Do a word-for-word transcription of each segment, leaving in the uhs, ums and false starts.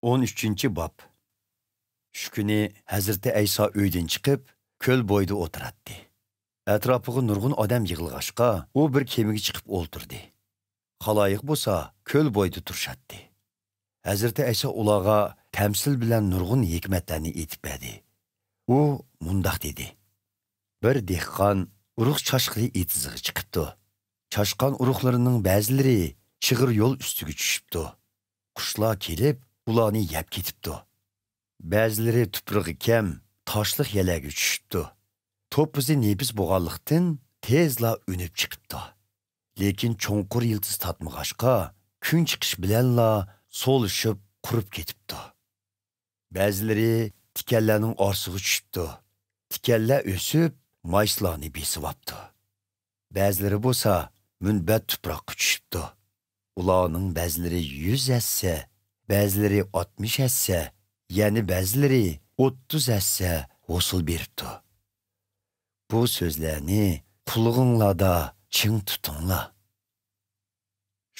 ئون ئۈچىنچى باب. شۇ كۈنى ھەزرىتى ئەيسا ئۆيدىن چىقىپ، كۆل بويىدا ئولتۇراتتى. ئەتراپىغا نۇرغۇن ئادەم يىغىلغاچقا، ئۇ بىر كېمىگە چىقىپ ئولتۇردى. خالايىق بولسا كۆل بويىدا تۇرۇشاتتى. ھەزرىتى ئەيسا ئۇلارغا تەمسىل بىلەن نۇرغۇن ھېكمەتلەرنى ئېيتىپ بەردى. ئۇ مۇنداق دېدى: بىر دېھقان ئۇرۇق چاشقىلى ئېتىزىغا چىقىپتۇ. چاشقان ئۇرۇقلىرىنىڭ بەزىلىرى چىغىر يول ئۈستىگە چۈشۈپتۇ. قۇشلار كېلىپ، ئۇلارنى يەپ كېتىپتۇ. بەزىلىرى تۇپرىقى كەم، تاشلىق يەرلەرگە چۈشۈپتۇ. توپىسى نېپىز بولغانلىقتىن، تېزلا ئۈنۈپ چىقىپتۇ. لېكىن چوڭقۇر يىلتىز تارتمىغاچقا، كۈن چىقىش بىلەنلا سولىشىپ، قۇرۇپ كېتىپتۇ. بەزىلىرى تىكەنلەرنىڭ ئارىسىغا چۈشۈپتۇ. تىكەنلەر ئۆسۈپ، مايسىلارنى بېسىۋاپتۇ. بەزىلىرى بولسا مۇنبەت تۇپراققا چۈشۈپتۇ. ئۇلارنىڭ بەزىلىرى يۈز ھەسسە، بەزىلىرى ئاتمىش ھەسسە، يەنە بەزىلىرى ئوتتۇز ھەسسە ھوسۇل بېرىپتۇ. بۇ سۆزلەرنى قۇلىقىڭلاردا چىڭ تۇتۇڭلار.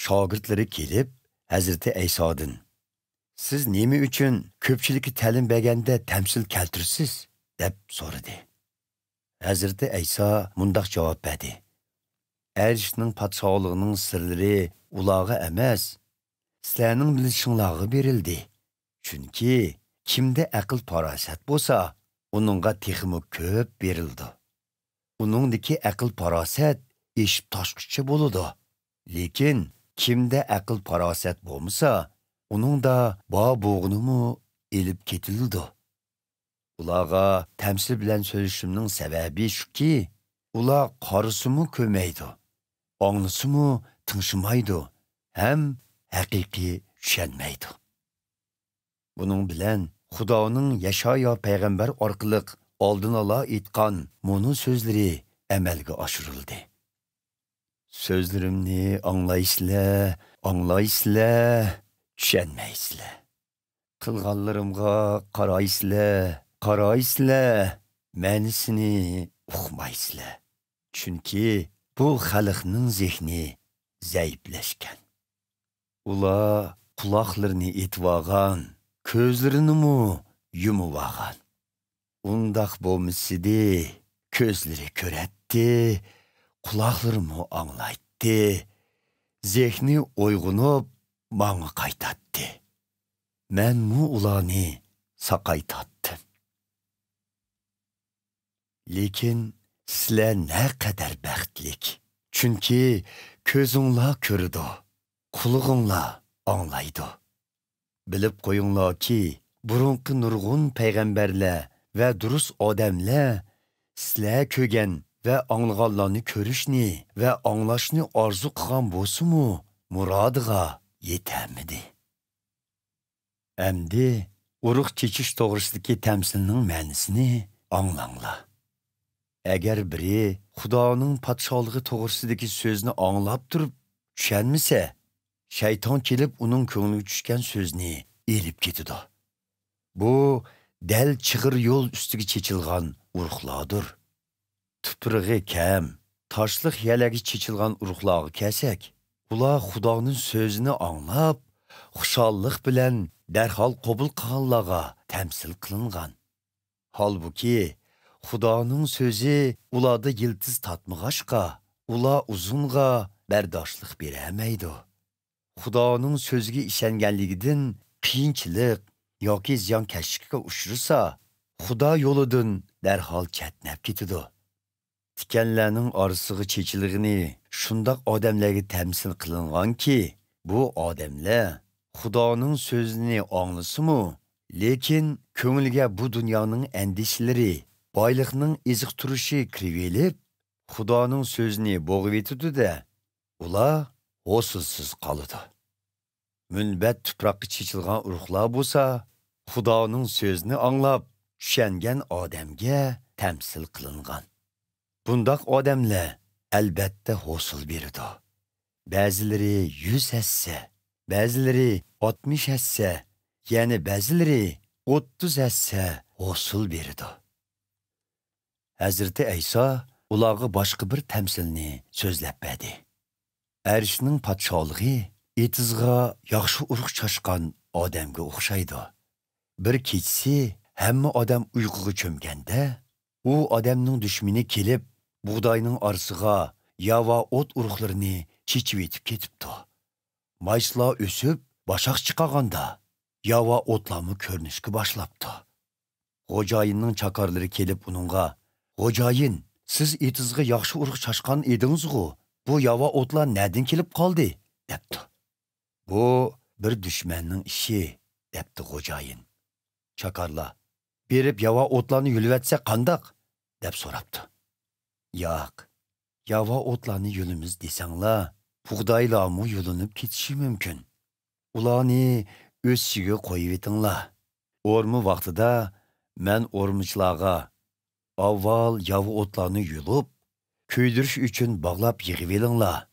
شاگىرتلىرى كېلىپ، ھەزرىتى ئەيسادىن: «سىز نېمە ئۈچۈن كۆپچىلىككە تەلىم بەرگەندە تەمسىل كەلتۈرىسىز؟» دەپ سورىدى. ھەزرىتى ئەيسا مۇنداق جاۋاب بەردى: «ئەرشنىڭ پادىشاھلىقىنىڭ سىرلىرى ئۇلارغا ئەمەس، سىلەرنىڭ بىلىشىڭلارغا بېرىلدى. چۈنكى كىمدە ئەقىل-پاراسەت بولسا، ئۇنىڭغا تېخىمۇ كۆپ بېرىلىدۇ. ئۇنىڭدىكى ئەقىل-پاراسەت ئېشىپ تاشقۇچە بولىدۇ. لېكىن كىمدە ئەقىل-پاراسەت بولمىسا، ئۇنىڭدا بار بولغىنىمۇ ئېلىپ كېتىلىدۇ.» ئۇلارغا تەمسىل بىلەن سۆزلىشىمنىڭ سەۋەبى شۇكى، ئۇلار قارىسىمۇ كۆرمەيدۇ، ئاڭلىسىمۇ تىڭشىمايدۇ ھەم ھەقىقىي چۈشەنمەيدۇ. بۇنىڭ بىلەن خۇدانىڭ يەشايا پەيغەمبەر ئارقىلىق ئالدىنئالا ئېيتقان مۇنۇ سۆزلىرى ئەمەلگە ئاشۇرۇلدى: «سۆزلىرىمنى ئاڭلايسىلەر، ئاڭلايسىلەر، چۈشەنمەيسىلەر. قىلغانلىرىمغا قارايسىلەر، قارايسىلەر، مەنىسىنى ئۇقمايسىلەر. چۈنكى بۇ خەلقنىڭ زېھنى زەئىپلەشكەن. ئۇلار قۇلاقلىرىنى ئېتىۋالغان، كۆزلىرىنىمۇ يۇمۇۋالغان. ئۇنداق بولمىسىدى، كۆزلىرى كۆرەتتى، قۇلاقلىرىمۇ ئاڭلايتتى، زېھنى ئويغىنىپ، ماڭا قايتاتتى. مەنمۇ ئۇلارنى ساقايتاتتىم. لېكىن سىلەر نەقەدەر بەختلىك، چۈنكى كۆزۈڭلار كۆرىدۇ، قۇلىقىڭلار ئاڭلايدۇ. بىلىپ قويۇڭلاركى، بۇرۇنقى نۇرغۇن پەيغەمبەرلەر ۋە دۇرۇس ئادەملەر سىلەر كۆرگەن ۋە ئاڭلىغانلارنى كۆرۈشنى ۋە ئاڭلاشنى ئارزۇ قىلغان بولسىمۇ، مۇرادىغا يېتەلمىدى.» ئەمدى ئۇرۇق چېچىش توغرىسىدىكى تەمسىلنىڭ مەنىسىنى ئاڭلاڭلار. ئەگەر بىرى خۇدانىڭ پادىشاھلىقى توغرىسىدىكى سۆزنى ئاڭلاپ تۇرۇپ چۈشەنمىسە، شەيتان كېلىپ ئۇنىڭ كۆڭلىگە چۈشكەن سۆزنى ئېلىپ كېتىدۇ. بۇ دەل چىغىر يول ئۈستىگە چېچىلغان ئۇرۇقلاردۇر. تۇپرىقى كەم، تاشلىق يەرلەرگە چېچىلغان ئۇرۇقلارغا كەلسەك، ئۇلار خۇدانىڭ سۆزىنى ئاڭلاپ، خۇشاللىق بىلەن دەرھال قوبۇل قىلغانلارغا تەمسىل قىلىنغان. ھالبۇكى، خۇدانىڭ سۆزى ئۇلاردا يىلتىز تارتمىغاچقا، ئۇلار ئۇزۇنغا بەرداشلىق بېرەلمەيدۇ. خۇدانىڭ سۆزىگە ئىشەنگەنلىكىدىن قىيىنچىلىق ياكى زىيانكەشلىككە ئۇچرىسا، خۇدا يولىدىن دەرھال چەتنەپ كېتىدۇ. تىكەنلەرنىڭ ئارىسىغا چېچىلغىنى شۇنداق ئادەملەرگە تەمسىل قىلىنغانكى، بۇ ئادەملەر خۇدانىڭ سۆزىنى ئاڭلىسىمۇ، لېكىن كۆڭلىگە بۇ دۇنيانىڭ ئەندىشىلىرى، بايلىقنىڭ ئېزىقتۇرۇشى كىرىۋېلىپ، خۇدانىڭ سۆزىنى بوغۇۋېتىدۇ-دە، ئۇلار ھوسۇلسىز قالىدۇ. مۇنبەت تۇپراققا چېچىلغان ئۇرۇقلار بولسا، خۇدانىڭ سۆزىنى ئاڭلاپ چۈشەنگەن ئادەمگە تەمسىل قىلىنغان. بۇنداق ئادەملەر ئەلبەتتە ھوسۇل بېرىدۇ. بەزىلىرى يۈز ھەسسە، بەزىلىرى ئاتمىش ھەسسە، يەنە بەزىلىرى ئوتتۇز ھەسسە ھوسۇل بېرىدۇ. ھەزرىتى ئەيسا ئۇلارغا باشقا بىر تەمسىلنى سۆزلەپ بەردى. ئەرشنىڭ پادىشاھلىقى ئېتىزغا ياخشى ئۇرۇق چاشقان ئادەمگە ئوخشايدۇ. بىر كېچىسى ھەممە ئادەم ئۇيقۇغا چۆمگەندە، ئۇ ئادەمنىڭ دۈشمىنى كېلىپ، بۇغداينىڭ ئارىسىغا ياۋا ئوت ئۇرۇقلىرىنى چېچىۋېتىپ كېتىپتۇ. مايسىلار ئۆسۈپ، باشاق چىقارغاندا، ياۋا ئوتلارمۇ كۆرۈنۈشكە باشلاپتۇ. خوجايىننىڭ چاكارلىرى كېلىپ ئۇنىڭغا، «خوجايىن، سىز ئېتىزغا ياخشى ئۇرۇق چاچقان ئىدىڭىزغۇ، بۇ ياۋا ئوتلار نەدىن كېلىپ قالدى؟» دەپتۇ. «بۇ بىر دۈشمەننىڭ ئىشى» دەپتۇ خوجايىن. چاكارلار، «بېرىپ ياۋا ئوتلارنى يۇلۇۋەتسەك قانداق؟» دەپ سوراپتۇ. «ياق، ياۋا ئوتلارنى يۇلىمىز دېسەڭلار، بۇغدايلارمۇ يۇلۇنۇپ كېتىشى مۇمكىن. ئۇلارنى ئۆسۈشىگە قويۇۋېتىڭلار. ئورما ۋاقتىدا مەن ئورمىچىلارغا، ئاۋۋال ياۋا ئوتلارنى يۇلۇپ، كۆيدۈرۈش ئۈچۈن باغلاپ يىغىۋېلىڭلار.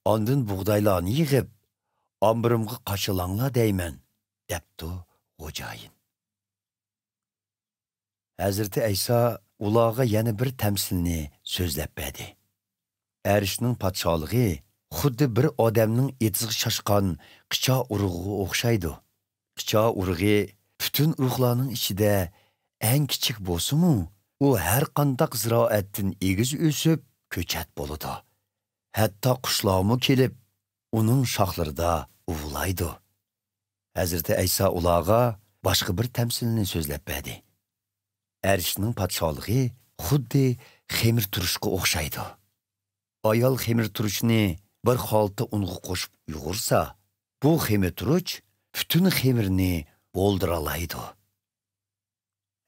ئاندىن بۇغدايلارنى يىغىپ، ئامبىرىمغا قاچىلاڭلار دەيمەن» دەپتۇ خوجايىن. ھەزرىتى ئەيسا ئۇلارغا يەنە بىر تەمسىلنى سۆزلەپ بەردى. ئەرشنىڭ پادىشاھلىقى خۇددى بىر ئادەمنىڭ ئېتىزغا چاچقان قىچا ئۇرۇغىغا ئوخشايدۇ. قىچا ئۇرۇغى پۈتۈن ئۇرۇقلارنىڭ ئىچىدە ئەڭ كىچىك بولسىمۇ، ئۇ ھەر قانداق زىرائەتتىن ئېگىز ئۆسۈپ، كۆچەت بولىدۇ. ھەتتا قۇشلارمۇ كېلىپ، ئۇنىڭ شاخلىرىدا ئۇۋىلايدۇ. ھەزرىتى ئەيسا ئۇلارغا باشقا بىر تەمسىلنى سۆزلەپ بەردى. ئەرشنىڭ پادىشاھلىقى خۇددى خېمىر تۇرۇشقا ئوخشايدۇ. ئايال خېمىر تۇرۇچنى بىر خالتا ئۇنغا قوشۇپ ئۇيغۇرسا، بۇ خېمىر تۇرۇچ پۈتۈن خېمىرنى بولدۇرالايدۇ.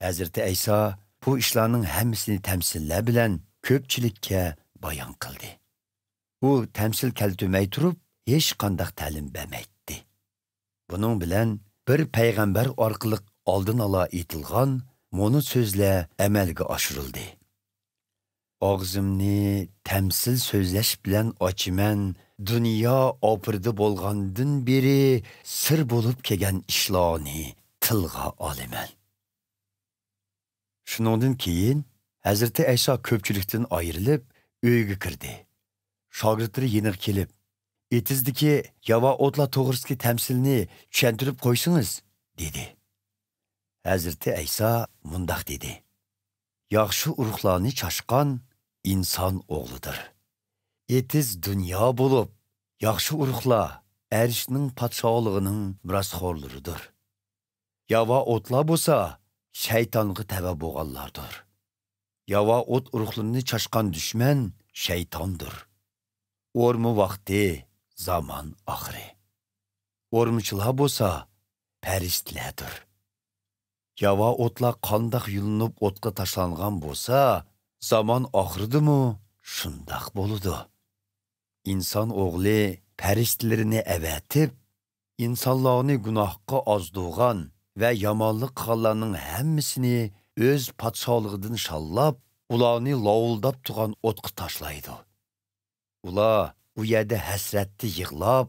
ھەزرىتى ئەيسا بۇ ئىشلارنىڭ ھەممىسىنى تەمسىللەر بىلەن كۆپچىلىككە بايان قىلدى. ئۇ تەمسىل كەلتۈرمەي تۇرۇپ، ھېچقانداق تەلىم بەرمەيتتى. بۇنىڭ بىلەن بىر پەيغەمبەر ئارقىلىق ئالدىن ئالا ئېيتىلغان مۇنۇ سۆزلەر ئەمەلگە ئاشۇرۇلدى: «ئاغزىمنى تەمسىل سۆزلەش بىلەن ئاچىمەن، دۇنيا ئاپىرىدە بولغاندىن بېرى سىر بولۇپ كەلگەن ئىشلارنى تىلغا ئالىمەن.» شۇنىڭدىن كېيىن ھەزرىتى ئەيسا كۆپچىلىكتىن ئايرىلىپ، ئۆيىگە كىردى. شاگىرتلىرى يېنىغا كېلىپ، «ئېتىزدىكى ياۋا ئوتلار توغرىسىدىكى تەمسىلنى چۈشەندۈرۈپ قويسىڭىز» دېدى. ھەزرىتى ئەيسا مۇنداق دېدى: «ياخشى ئۇرۇقلارنى چاچقان ئىنسان ئوغلىدۇر. ئېتىز دۇنيا بولۇپ، ياخشى ئۇرۇقلار ئەرشنىڭ پادىشاھلىقىنىڭ مىراسخورلىرىدۇر. ياۋا ئوتلار بولسا شەيتانغا تەۋە بولغانلاردۇر. ياۋا ئوت ئۇرۇقلىرىنى چاچقان دۈشمەن شەيتاندۇر. ئورما ۋاقتى زامان ئاخىرى. ئورمىچىلار بولسا پەرىشتىلەردۇر. ياۋا ئوتلار قانداق يۇلۇنۇپ ئوتقا تاشلانغان بولسا، زامان ئاخىرىدىمۇ شۇنداق بولىدۇ. ئىنسان ئوغلى پەرىشتىلىرىنى ئەۋەتىپ، ئىنسانلارنى گۇناھقا ئازدۇرغان ۋە يامانلىق قىلغانلارنىڭ ھەممىسىنى ئۆز پادىشاھلىقىدىن شاللاپ، ئۇلارنى لاۋۇلداپ تۇرغان ئوتقا تاشلايدۇ. ئۇلار ئۇ يەردە ھەسرەتتە يىغلاپ،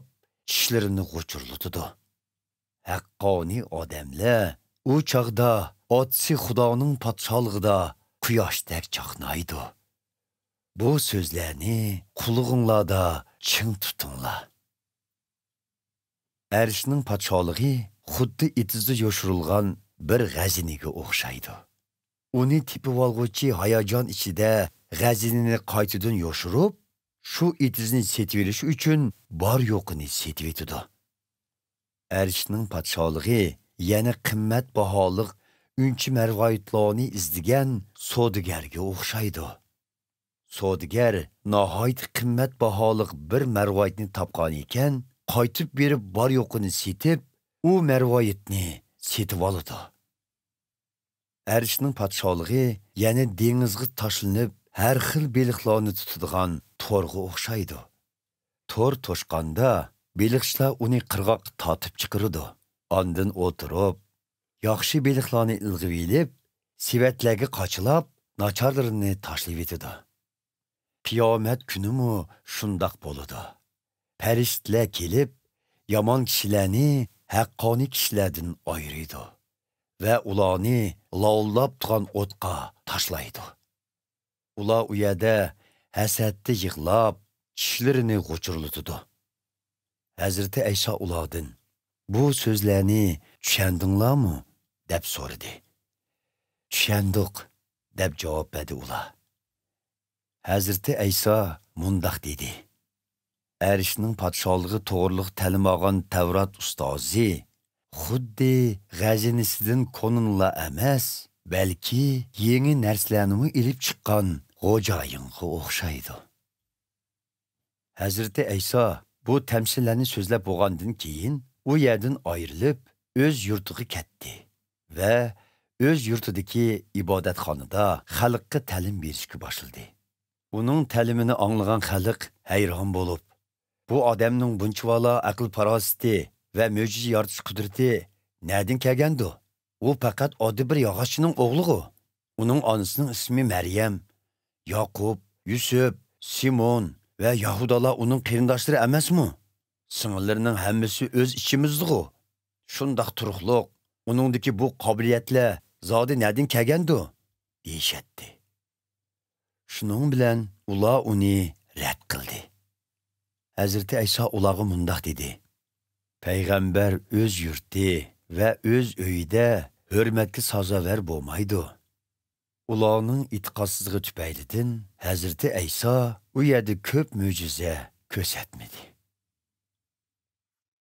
چىشلىرىنى غۇچۇرلىتىدۇ. ھەققانىي ئادەملەر ئۇ چاغدا ئاتىسى خۇدانىڭ پادىشاھلىقىدا قۇياشتەك چاقنايدۇ. بۇ سۆزلەرنى قۇلىقىڭلاردا چىڭ تۇتۇڭلار.» ئەرشنىڭ پادىشاھلىقى خۇددى ئېتىزدا يوشۇرۇلغان بىر غەزىنىگە ئوخشايدۇ. ئۇنى تېپىۋالغۇچى ھاياجان ئىچىدە غەزىنىنى قايتىدىن يوشۇرۇپ، شۇ ئېتىزنى سېتىۋېلىش ئۈچۈن بار-يوقىنى سېتىۋېتىدۇ. ئەرشنىڭ پادىشاھلىقى يەنە قىممەت باھالىق ئۈنچە مەرۋايىتلارنى ئىزدىگەن سودىگەرگە ئوخشايدۇ. سودىگەر ناھايىتى قىممەت باھالىق بىر مەرۋايىتنى تاپقانىكەن، قايتىپ بېرىپ بار-يوقىنى سېتىپ، ئۇ مەرۋايىتنى سېتىۋالىدۇ. ئەرشنىڭ پادىشاھلىقى يەنە دېڭىزغا تاشلىنىپ، ھەر خىل بېلىقلارنى تۇتىدىغان تورغا ئوخشايدۇ. تور توشقاندا، بېلىقچىلار ئۇنى قىرغاققا تارتىپ چىقىرىدۇ. ئاندىن ئولتۇرۇپ، ياخشى بېلىقلارنى ئىلغىۋېلىپ، سېۋەتلەرگە قاچىلاپ، ناچارلىرىنى تاشلىۋېتىدۇ. قىيامەت كۈنىمۇ شۇنداق بولىدۇ. پەرىشتىلەر كېلىپ، يامان كىشىلەرنى ھەققانىي كىشىلەردىن ئايرىيدۇ ۋە ئۇلارنى لاۋۇلداپ تۇرغان ئوتقا تاشلايدۇ. ئۇلار ئۇ يەردە ھەسرەتتە يىغلاپ، چىشلىرىنى غۇچۇرلىتىدۇ. ھەزرىتى ئەيسا ئۇلاردىن، «بۇ سۆزلەرنى چۈشەندىڭلارمۇ؟» دەپ سورىدى. «چۈشەندۇق» دەپ جاۋاب بەردى ئۇلار. ھەزرىتى ئەيسا مۇنداق دېدى: «ئەرشنىڭ پادىشاھلىقى توغرىلىق تەلىم ئالغان تەۋرات ئۇستازى خۇددى غەزىنىسىدىن كونىنلا ئەمەس، بەلكى يېڭى نەرسىلەرنىمۇ ئېلىپ چىققان خوجايىنغا ئوخشايدۇ.» ھەزرىتى ئەيسا بۇ تەمسىللەرنى سۆزلەپ بولغاندىن كېيىن، ئۇ يەردىن ئايرىلىپ، ئۆز يۇرتىغا كەتتى ۋە ئۆز يۇرتىدىكى ئىبادەتخانىدا خەلققە تەلىم بېرىشكە باشلىدى. ئۇنىڭ تەلىمىنى ئاڭلىغان خەلق ھەيران بولۇپ، «بۇ ئادەمنىڭ بۇنچىۋالا ئەقىل-پاراسىتى ۋە مۆجىزە يارىتىش قۇدرىتى نەدىن كەلگەندۇ؟ ئۇ پەقەت ئاددىي بىر ياغاچچىنىڭ ئوغلىغۇ. ئۇنىڭ ئانىسىنىڭ ئىسمى مەريەم، ياقۇپ، يۈسۈپ، سىمون ۋە يەھۇدالار ئۇنىڭ قېرىنداشلىرى ئەمەسمۇ؟ سىڭىللىرىنىڭ ھەممىسى ئۆز ئىچىمىزدىغۇ. شۇنداق تۇرۇقلۇق، ئۇنىڭدىكى بۇ قابىلىيەتلەر زادى نەدىن كەلگەندۇ؟» دېيىشەتتى. شۇنىڭ بىلەن ئۇلار ئۇنى رەت قىلدى. ھەزرىتى ئەيسا ئۇلارغا مۇنداق دېدى: «پەيغەمبەر ئۆز يۇرتى ۋە ئۆز ئۆيىدە ھۆرمەتكە سازاۋەر بولمايدۇ.» ئۇلارنىڭ ئېتىقادسىزلىقى تۈپەيلىدىن ھەزرىتى ئەيسا ئۇ يەردە كۆپ مۆجىزە كۆرسەتمىدى.